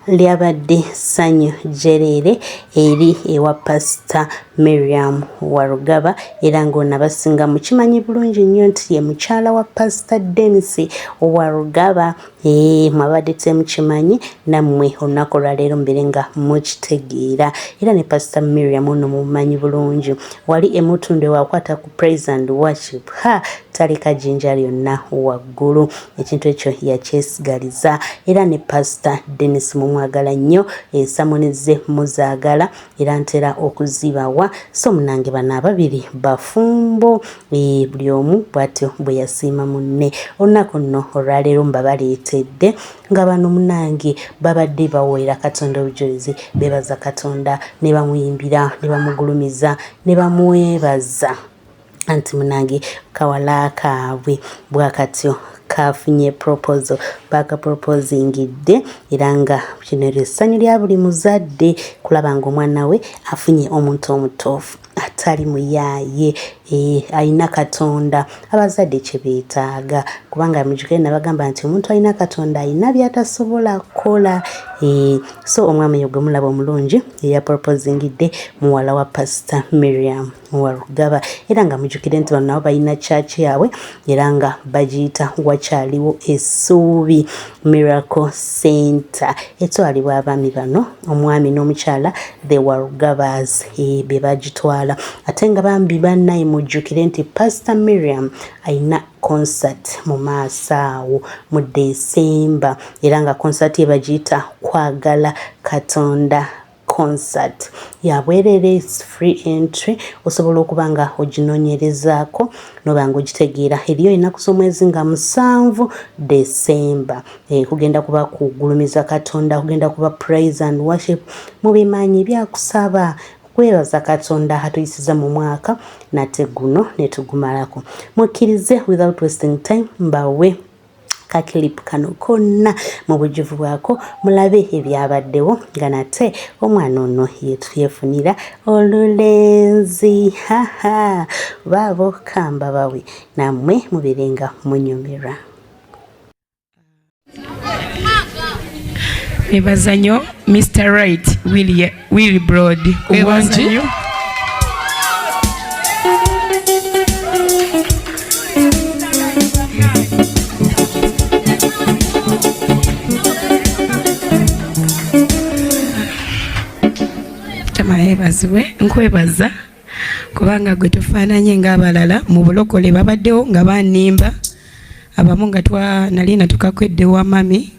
Lyabadde ssanyu jjereere eri ewa Pasita Miriam Warugaba era ng'ono abasinga mukimanyi bulungi nnyo nti ye mukyala wa Pasita Denis Warugaba. Ee, mwabadde temukimanyi nammwe olunaku olwaleero mubeere nga mukitegeera. Era ne Pasita Miriam ono mumumanyi bulungi wali e Mutundwe wakwata ku Praise and Worship, ha taleka jjinja lyonna waggulu, ekintu ekyo yakyesigaliza. Era ne Pasita Denis mumwagala nnyo, ensamoni ze muzaagala era ntera okuzibawa. So munange bano ababiri bafumbo, e, buli omu bwatyo bwe yasiima munne. Olunaku nno olwaleero mbabaleetedde nga bano munange babadde baweera Katonda obujulizi, bebaza Katonda ne bamuyimbira ne bamugulumiza ne bamwebaza anti munange kawala kaabwe bwakatyo kafunye proposal, bakaproposingidde era nga kino eryo essanyu lya buli muzadde kulaba nga omwana we afunye omuntu omutuufu atali muyaaye, e, alina Katonda abazadde kye beetaaga, kubanga mujjukire nabagamba nti omuntu alina Katonda alina by'atasobola kukola. E, so omwami oyo gwe mulaba omulungi eyaproposingidde muwala wa Pasita Miriam Warugaba, era nga mujjukire nti bano nabo balina church yaabwe era nga bagiyita Wakyaliwo Essuubi Miracle Center, etwalibwa abaami bano omwami n'omukyala the Warugabas, e, be bagitwala. Ate nga bambi bannaye mujjukire nti Pastor Miriam alina concert mu maaso awo mu December, era nga concert ye bagiyita Kwagala Katonda concert, ya bwereere, it's free entry, osobola okuba nga oginoonyerezaako noba nga ogitegeera. Eriyo ennaku z'omwezi nga 7 December. E, kugenda kuba kugulumiza Katonda, kugenda kuba praise and worship, mubimanyi byakusaba kwebaza Katonda atuyisiza mu mwaka nate guno netugumalako. Mukkirize without wasting time mbawe ka clip kano konna mu bujjuvu bwako mulabe ebyabaddewo nga nate omwana ono yefunira olulenzi. Haha, baabo kamba bawe nammwe mubeere nga munyumirwa. Nebaza nnyo Mr. Right Willibrod. Webaza nnyo. Mukama yeebazibwe. Nkwebaza kubanga gwe tufaananye ng'abalala mu bulokole babaddewo nga banimba abamu nga twa nali natukakwedde wa mami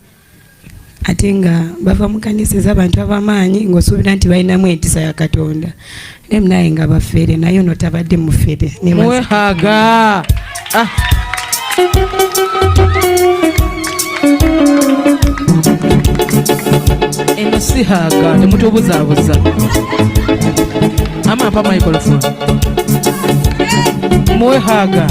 ate nga bava mu kanisa ez'abantu ab'amaanyi ng'osuubira nti balinamu entiisa ya Katonda, naye munaye nga bafere, naye ono tabadde mufere. Mwehaga. Ah. Eno si haga, temutubuzaabuza. Ama mpa microphone. Mwehaga.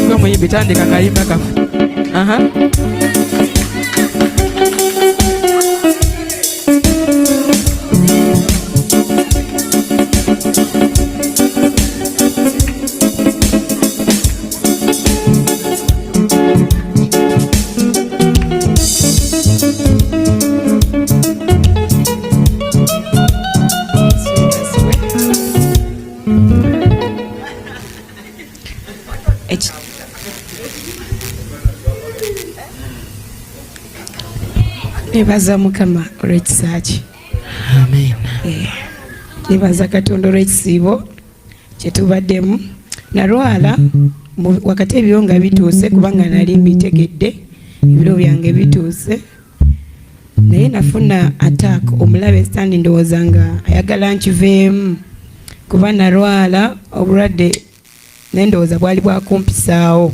Gwe muyimbi tandika kayimba kaffe. Aha. Nebaza Mukama olw'ekisa kye. Amen. Nebaza Katonda olw'ekisiibo kye tubaddemu. Nalwala wakati ebiro nga bituuse, kubanga nali mbitegedde ebiro byange bituuse, naye nafuna attack. Omulabe sitaani ndowooza nga ayagala nkiveemu, kuba nalwala obulwadde naye ndowooza bwali bwakumpisaawo.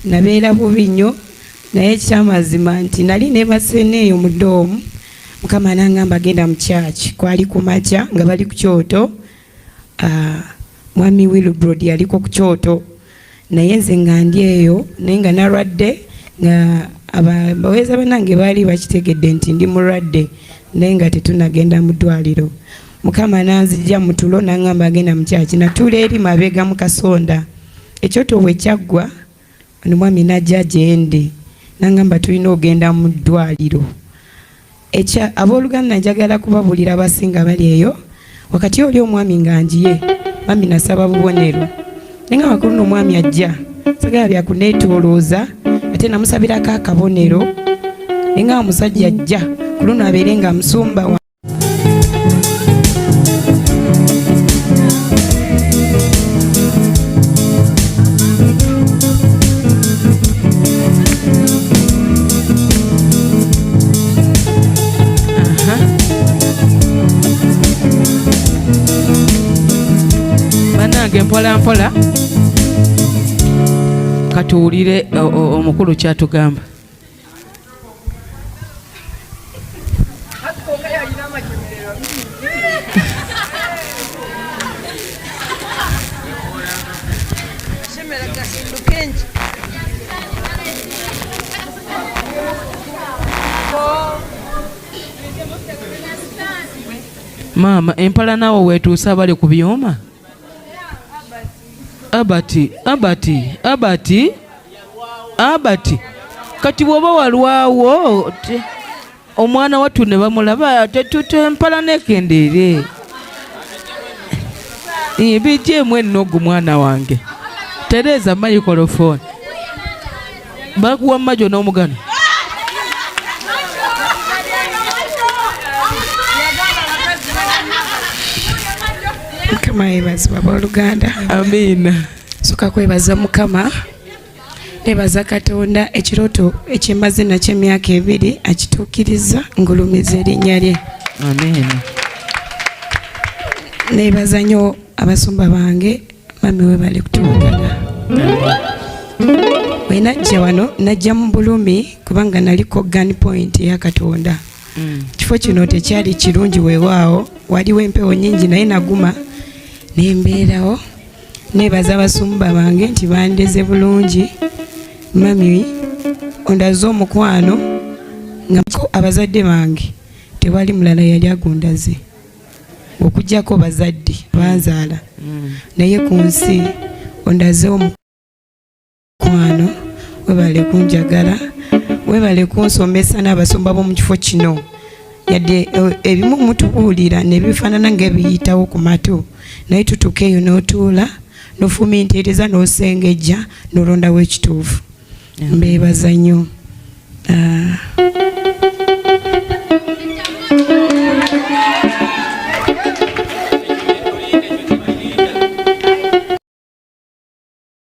Nabeera bubi nnyo, naye ekyamazima nti nali neebase neeyo mu ddoomu, Mukama n'angamba genda mu church. Kwali ku makya nga bali ku kyoto, mwami Willibrod yaliko ku kyoto, Naye nze nga ndi eyo naye nga nalwadde nga abaweereza banange baali bakitegedde nti ndi mulwadde naye nga tetunagenda mu ddwaliro. Mukama nanzija mu tulo nangamba agenda mu kyaki natuula eri mabega mu kasonda. Ekyoto bwe kyaggwa omwami najja gyendi nangamba tulina ogenda mu ddwaliro. Ekya abooluganda njagala kubabulira abasinga bali eyo wakati oli omwami nga njiye mami nasaba bubonero naye nga makulu nomwami ajja sagala byakuneetolooza ate namusabirako akabonero naye nga omusajja ajja ku luno abeere nga musumba wa Banange mpola mpola katuwulire omukulu kyatugamba. Maama empala naawe wetuuse abali ku byuma Abati Abati Abati Abati kati bwoba walwawo omwana wattu ne bamulaba tetutempala nekendeere bijjeemu ennogu mwana wange tereeza mayikolofoni bakuwa majo n'omugano Mukama yebazibwa abooluganda. Amiina. Soka kwebaza Mukama, nebaza Katonda ekirooto ekyemmaze nakyo emyaka ebiri akituukiriza, ngulumiza erinnya lye. Amiina. Nebaza nnyo abasumba bange, mami webale kutuwagala. Bwe najja wano najja mu bulumi kubanga naliko gun point eya Katonda. Ekifo kino tekyali kirungi, weewaawo waliwo empewo nyingi, naye naguma nembeerawo. Nebaza abasumba bange nti bandeze bulungi. Mami ondaze omukwano nga abazadde bange tewali mulala yali agundaze okuggyako bazadde banzaala, naye ku nsi ondaze omukwano. Webale kunjagala, webale kunsomesa n'abasumba b'omu kifo kino, yadde ebimu mutubuulira ne bifaanana ng'ebiyitawo ku matu, naye tutuuka eyo n'otuula n'ofumintiiriza n'osengejja n'olondawo ekituufu. Mbeebaza nnyo.